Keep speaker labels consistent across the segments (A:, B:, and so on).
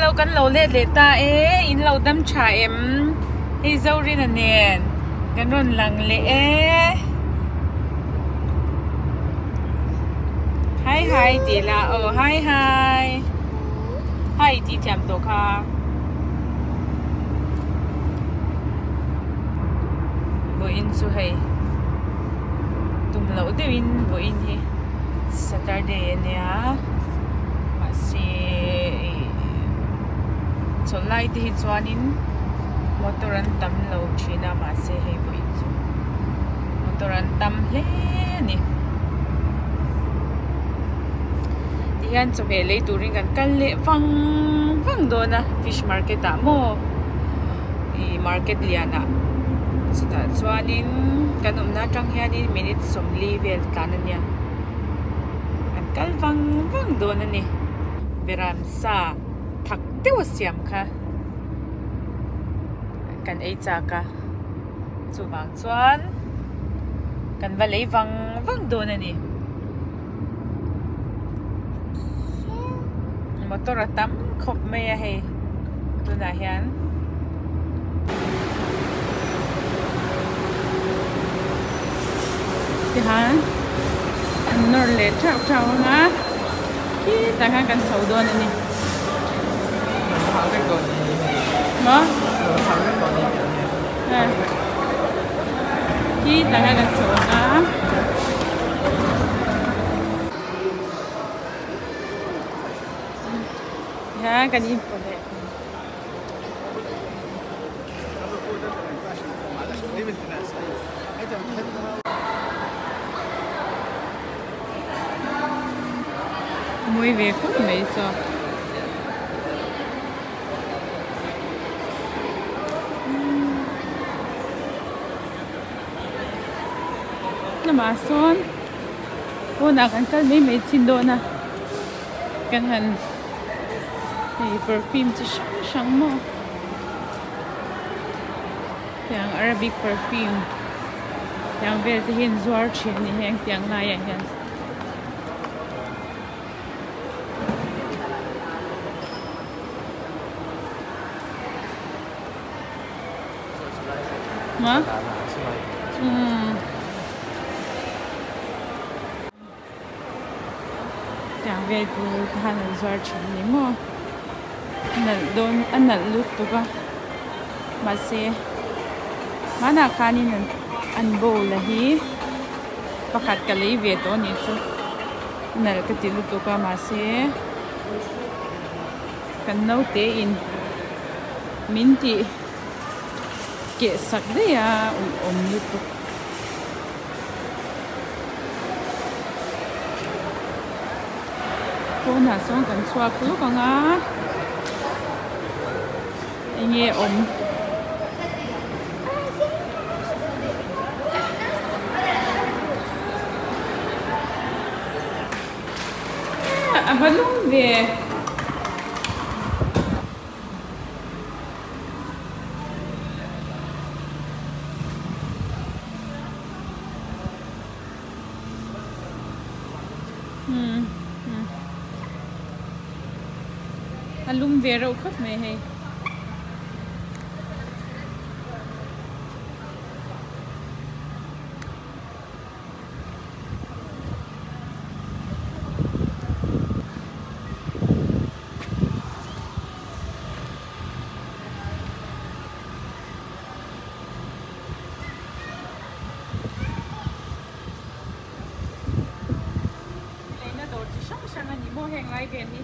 A: Hello kan lo let leh ta e in lo dam tha em hei Zorina nen kan rawn lang leh e Hi hi tih la aw hi hi hi tih thiam tawh kha. Vawiin chu hei tum loh deuhin vawiin hi Saturday a nia mahse ih chawlh lai te hi chuanin motor an tam lo thin a mahse hei vawiin chu motor an tam hle a ni. Tihian chawhmeh lei turin kan kal leh vang vang dawn a fish market ah maw ih market lian ah chutah chuanin kan awmna atang hianin minute sawmli vel tlan a nia kan kal vang vang dawn a ni beram sa thak deuh a siam kha kan ei chak a chuvang chuan kan va lei vang vang dawn a ni. Motor a tam khawp mai a hei tunah hian tihan an nawr leh theuh theuh ang a khitah khan kan chho dawn a ni maw khitah khan kan chho ang a. Hian kan inpawh leh Mawi ve khawp mai saw. Lamah sawn pawnah kan kal mai mai chin dawn a kan han hei perfume chi hrang hrang maw tiang arabic perfume tiang vel te hi an zuar thin a ni heng tiang laiah hian. Ma? Umm. Tiang vel tur khan an zuar thin a ni maw? Nalh dawn a nalh lutuk a mahse hmanah khanin an an bowl a hi pakhat ka lei ve tawh a nih chu nalh ka ti lutuk a mahse kan naute in min tih keh sak daih a awm lutuk. Pawnah sawn kan chhuak lawk ang a enge awm. A va lum ve. A lum ve reuh khawp mai hei. Leina dawr chi hrang hrang a ni maw heng lai vel hi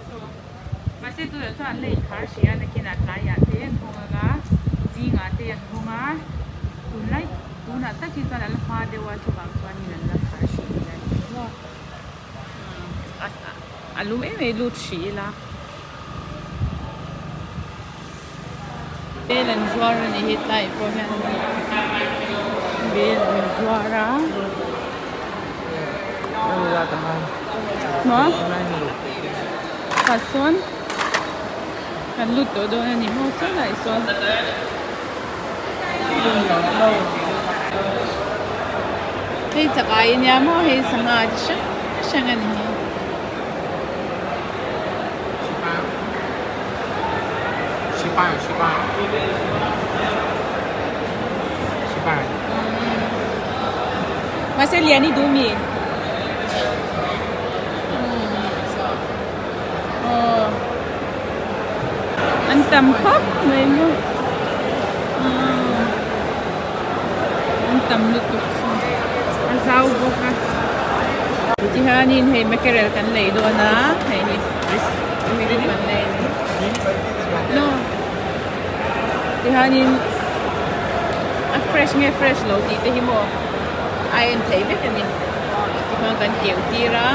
A: saw mahse tunah chuan an la inkhar hrih a nakinah tlaiah te an hawng ang a zingah te an hawng a tunlai tunah tak hi chuan an la hma deuh a chuvang chuanin an la khar hrih a ni maw. A lum em em lut hrih ila. Bel an zuar a ni hetlai pawh hian bel an zuar a. Maw? Tah sawn kan lut tawh dawn a ni maw sawn ah sawn. Hei chakai ania maw hei sangha chi hrang hrang a ni hi. Mahse lian i duh mi? Aw an tam khawp mai maw an tam lutuk chu a zau bawk a tihianin hei mackerel kan lei dawn a hei hi kan lei a ni no tihianin a fresh nge fresh lo tih te hi maw a en theih vek a ni tikhuan kan keuh tir a.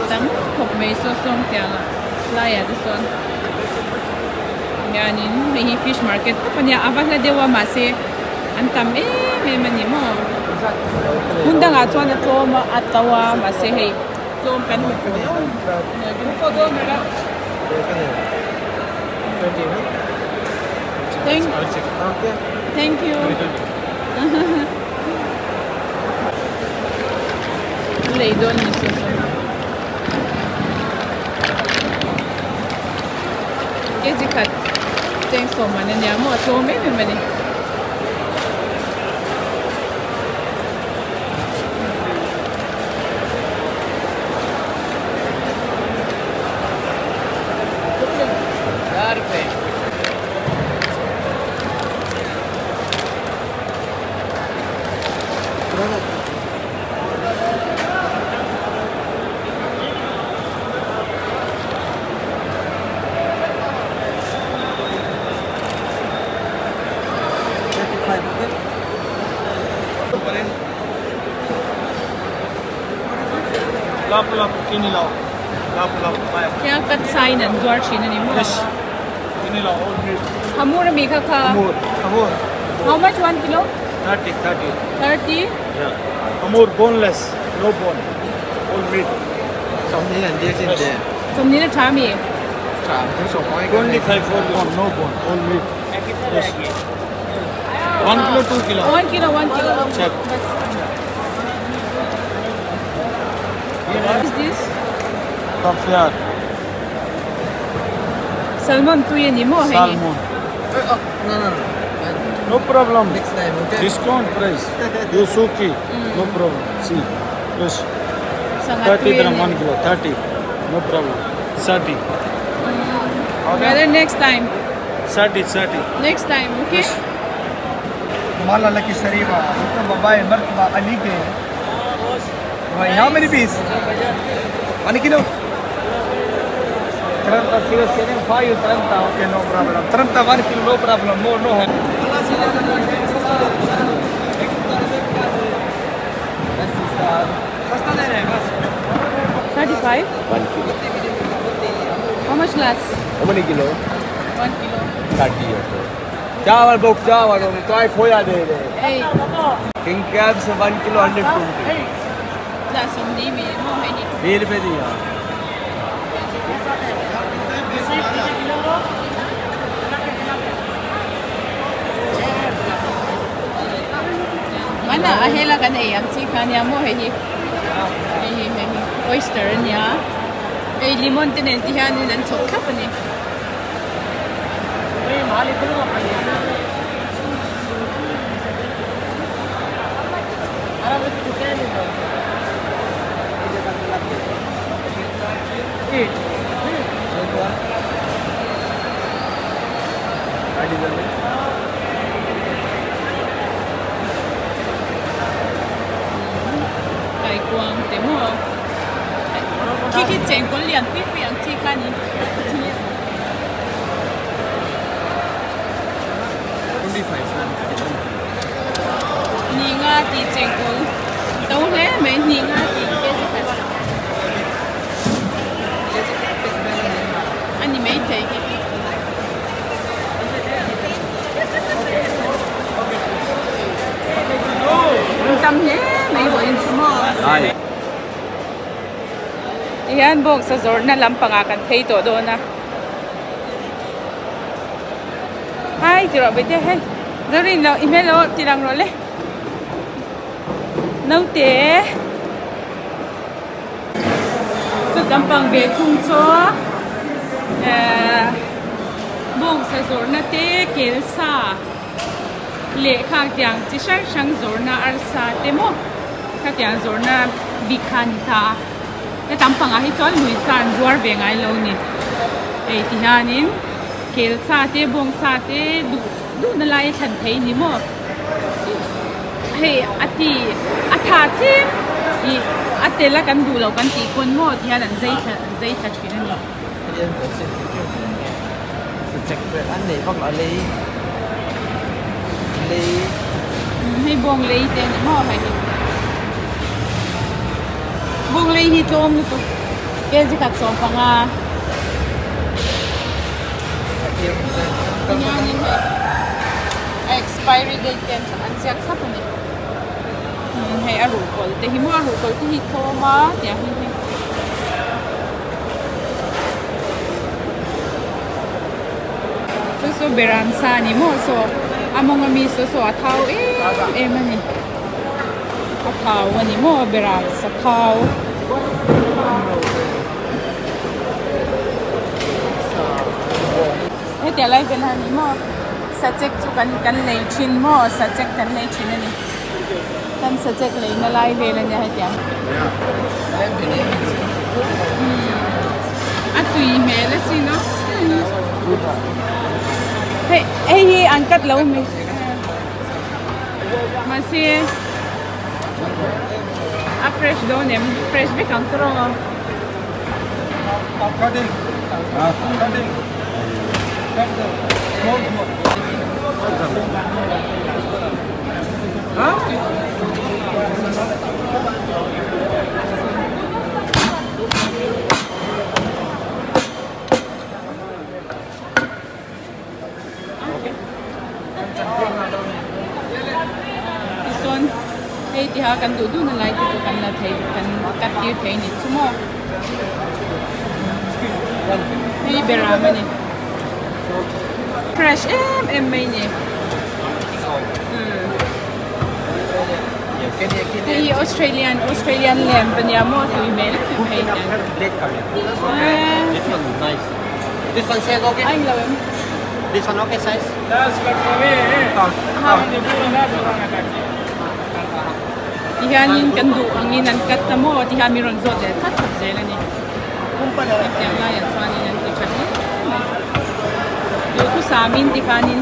A: Tam khawp mai saw sawm tiang ah lai ah te sawn hianin hei hi fish market tawp a nia a va hla deuh a mahse an tam em em a ni maw hmun dangah chuan a tlawm a a to a mahse hei tlawm kan hmu fuh lo thank thank you. Lei dawn ni se saw kg khat cheng sawm man ania maw a tlawm em em ani. Khiang cut sign an zuar thin a ni maw? Hamur ami kha kha? How much one kilo?
B: 30, 30.
A: 30?
B: Yeah. Amur boneless, no bone. All meat.
A: Sawmni na tha mi?
B: 25 for bone, no bone, all meat. Yes. 1 kilo, 2 kilo.
A: 1 kilo, 1 kilo.
B: Check.
A: What is this?
B: Caviar.
A: Salmon tui a ni maw hei hi?
B: Salmon. No problem.
C: Next time, okay?
B: Discount price. You suki. No problem. See. Yes.
A: Sangha
B: 30
A: tui a
B: dirham
A: ni.
B: 1 kilo. 30. No problem. 30.
A: Brother next time.
B: 30, 30.
A: Next time, okay?
C: Mala Lucky Sharifa, Babai, Martaba, Ali ke. How many piece? 1 kilo. Trenta, 0, 7, 5, 30. Okay, no problem. 30, 1 kilo, no problem. More, no.
A: 35?
D: 1 kilo.
A: How much less?
D: How many kilo?
A: 1 kilo.
D: 30 okay. चावल book चावल तो खोया दे दे
A: Hey,
D: king crab से 1 kilo 120
A: za sawmni mi maw hei ni.
D: 20 रुपए दिया
A: Mana a hela kan ei ang chi kha nia maw hei hi. Hei hi hei hi oyster ania. Hei limon te nen ti hianin an chhawk thlap a ni. Kaikuang te maw khi khi chengkawl lian pui pui ang chi kha ni. Ni nga tih chengkawl to hle mai ni nga tih kg khat a ni maithei khi. An tam hle mai vawiin chu maw. Tihian bawngsa zawrhna lampangah kan phei tawh dawn a. Hai ti rawh Bawihtei hei Zorin lo i hmel lo ti lang rawh le naute chu lampang ve thung chu ehh. Bawngsa zawrhna te kel sa leh khangtiang chi hrang hrang zawrhna arsa te maw khatiang zawrhna bik kha a ni ta a hetam pangah hi chuan lui sa an zuar ve ngai lo a ni hei ti hianin kel sa te bawngsa te duh duhna lai a thlan thei a ni maw hei a ti a tha tlem ih a tel a kan duh loh kan tih pawn maw ti hian an zai thla an zai thla thin a ni. Hei bawng lei te a ni maw hei hi bawng lei hi tlawm lutuk kg khat 15 Tihianin hei a expiry date te an ziak thlap a ni hei a ruhkawl te hi maw a ruhkawl te hi tlawm a tiang hi hei. Saw saw beram sa a ni maw saw a mawng ami saw saw a thau em em a ni a thau a ni maw beram sa thau. Hetiang lai vel a ni maw sachek chu kan kan lei thin maw sachek kan lei thin a ni kan sachek leina lai vel a nia hetiang a tui hmel a sin a hei hei hi an cut lo mi mahse a fresh dawn em fresh vek ang tawh a. Tichuan hei tiha kan duh duhna lai te chu kan la thei kan cut tir thei a ni chu maw hei beram a ni fresh em em mai a ni hei hi Australian Australian lamb a nia maw tui hmel em em mai a.
D: This one size okay?
A: A englo em?
D: This one okay size?
A: Tihianin kan duh angin an cut ta maw tihian mi rawn zawt leh that that zel a ni. Hetiang laiah chuanin an ti tha hle mai. Duhthusam in tikhanin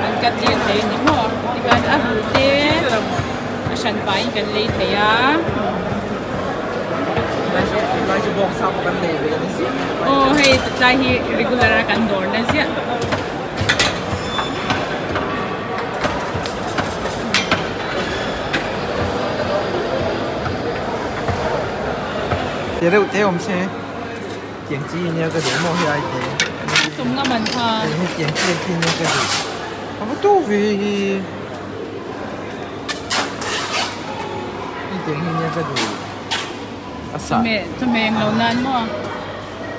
A: an cut tir thei a ni maw tikhan a ruh te a hran pahin kan lei thei a. Aw hei tlai hi regular a kan dawr na ziah.
C: Te reuh te awm se tiang chi nia ka duh maw hi ai te.
A: Sum nga man kha.
C: Hei tiang chi khi nia ka duh. A va tu ve hi.
A: Chawhmeh englo nan maw?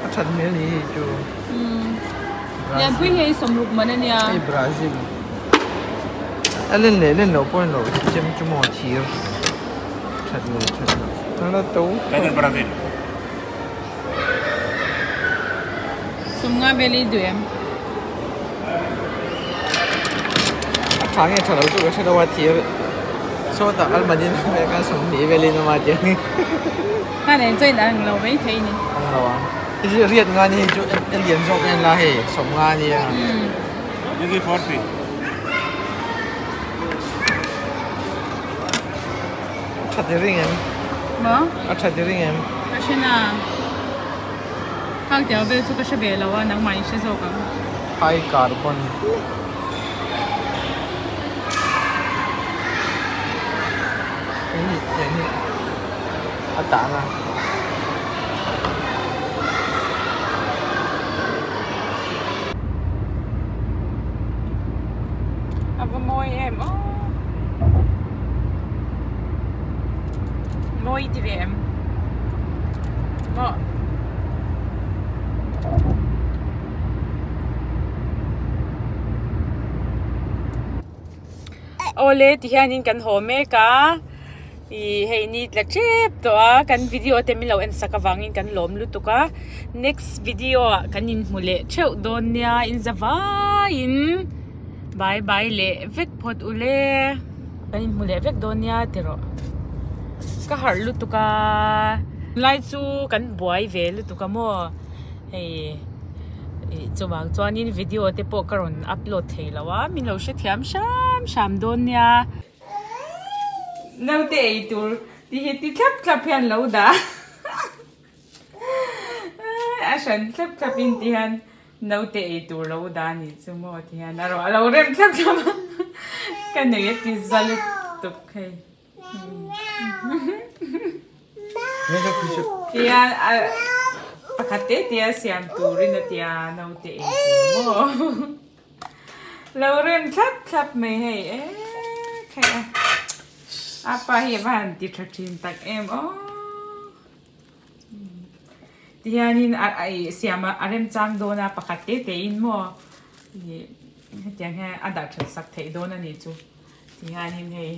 C: A that hmel ni hei chu.
A: Lianpui hei sawmruk man a nia.
C: Hei Brazil. A len leh len loh pawh a ni lo chem chu maw thir that leh that loh. A la to
B: tawh. Brazil.
A: Sawmnga vel i duh em?
C: A tha nge tha lo chu ka hre lo a thir sawtah almanin a mek a sawmhnih velin a mah tiang hi.
A: Kha nen chuan a ang lo mai thei ni.
C: Ang lo ang. Hei chu riat nga ni hei chu a lian zawk en la hei sawmnga ania.
B: This is 40.
C: A tha ti ring em?
A: Maw?
C: A tha ti ring em?
A: Ka hre na. Khang tel vel chu ka hre ve lo a, nangmah in hre zawk ang.
C: High carbon. Hei hi tiang hi a tah na.
A: A va mawi em aw. Mawi ti ve em? Maw. Awle ti hianin kan haw mek a. Ih hei ni tla tep tawh a kan video te min lo en sak avangin kan lawm lutuk a next video ah kan inhmu leh theuh dawn nia in za vaiin bye bye leh vek phawt ule kan inhmu leh vek dawn nia ti rawh ka harh lutuk a tunlai chu kan buai ve lutuk a maw hei ih chuvang chuanin video te pawh ka rawn upload thei lo a min lo hrethiam hram hram dawn nia. Naute ei tur ti hi ti thlap thlap hian lo dah a hran thlap thlap in ti hian naute ei tur lo dah a nih chu maw ti hian a rawh a lo rem thlap thlap a ka nei a ti za lutuk hei tihian a pakhat te te a siam turin a tia naute ei tur maw. Lo rem thlap thlap mai hei e khaih a a pa hi a va han ti tha thin tak em aw tihianin a ih siam a remchang dawn a pakhat te te in maw ih hetiang hian a dah that sak theih dawn a nih chu tihianin hei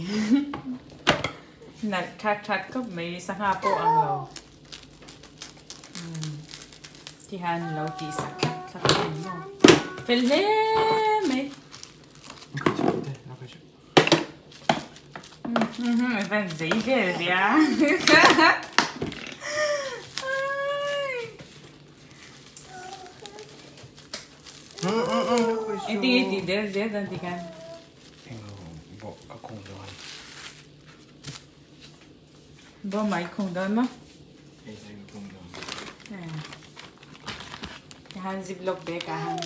A: nalh that that khawp mai sangha pawh ang lo Tihian lo tih sak thlap thlap a ni maw? Fel hle mai. Van zei vel ve a. Engtin nge tih zel zel dawn tikhan?
C: Englo ka khung dawn.
A: Bawm ah i khung dawn maw?
C: Hei hi ka khung dawn.
A: Tihan ziplock bag ah han.